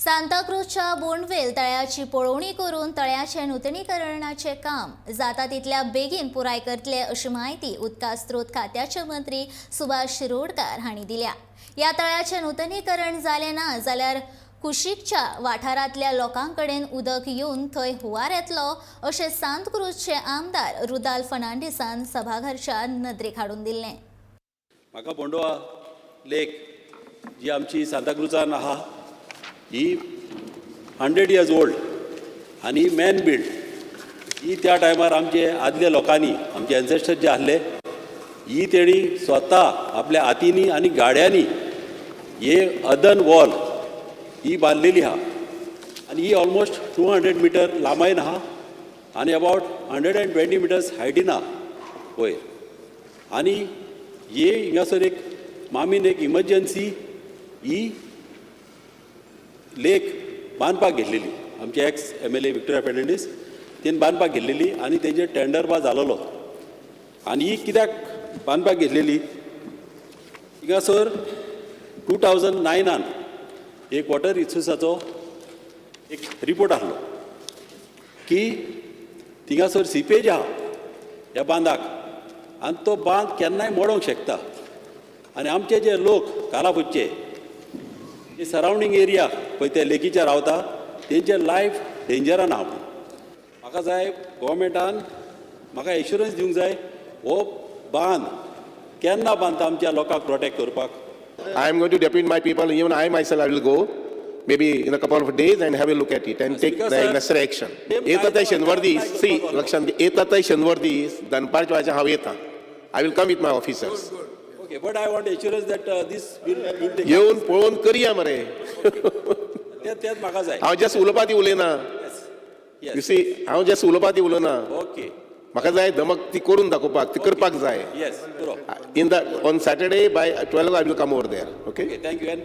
सांताक्रूजच्या बोंडवेल तळ्याची पळोवणी करून तळ्याचे नुतनीकरणाचे काम जाता तितल्या बेगीन पुराय करतले, अशी म्हायती उदका स्त्रोत खात्याचे मंत्री सुभाष शिरोडकार हांणी दिल्या. ह्या तळ्याचे नुतनीकरण जालें ना जाल्यार कुशीकच्या वाठारांतल्या लोकां कडेन उदक येवन थंय हुंवार येतलो, अशें सांताक्रूजचे आमदार रुदाल फर्नांडीसान सभाघरच्या नदरेक हाडून दिल्लें. म्हाका बोंडवा लेक जी आमची सांताक्रुजान आहा, ही 100 इयर्स ओल्ड आनी मॅन बिल्ड. ही त्या टायमार आमचे आदल्या लोकांनी, आमचे एन्सेस्टर जे आहले, ही तेणी स्वता आपल्या हातींनी आनी गाड्यांनी हे अर्दन वॉल ही बांदलेली आहा आनी ही ऑलमोस्ट 200 मिटर लांबायन आहा आनी अबावट 120 मिटर्स हायटीन आहा वयर. आनी हे हिंगासर एक मामीन एक इमर्जन्सी ही लेक बांदपाक घेतलेली. आमचे x MLA Victoria Fernandes तेणी बांदपाक घेतलेली आनी तेजेर टेंडर बा जालोलो. आनी ही कित्याक बांदपाक घेतलेली? हिंगासर 2009आन एक वॉटर रिसोर्साचो एक रिपोर्ट आहलो की थिंगासर सिपेज आहा ह्या बांदाक आनी तो बांद केन्नाय मोडोंक शकता. आनी आमचे जे लोक कालापूरचे, जे सरावंडींग एरिया पळय ते लेकीचे रावता, तेंचे लायफ डेंजरान आहा. म्हणून म्हाका जाय, गोवोरमेंटान म्हाका एश्युरन्स दिवंक जाय, हो बांद केन्ना बांदता आमच्या लोकांक प्रोटेक्ट करपाक. I am going to depute my people, even I myself, I will go, maybe in a couple of days and have a look at it and take Speaker, the sir, necessary action. Same येता ते कायदो शेनवार दीस, apply C, करपाक. लक्षात घे, येता ते शेनवार दीस दनपारच्या वेळाचेर हांव येता. I will come with my officers. Okay, but I want assurance that this will take. येवन पळोवन करया मरे. तेच म्हाका जाय. हांव जस्ट उलोवपा ती उलयना. You see, हांव जस्ट उलोवपा ती उलयना. म्हाका जाय धमक ती करून दाखोवपाक, ती करपाक जाय. येस, पुरो. In the on Saturday by 12 I will come over there, okay? Okay, thank you. And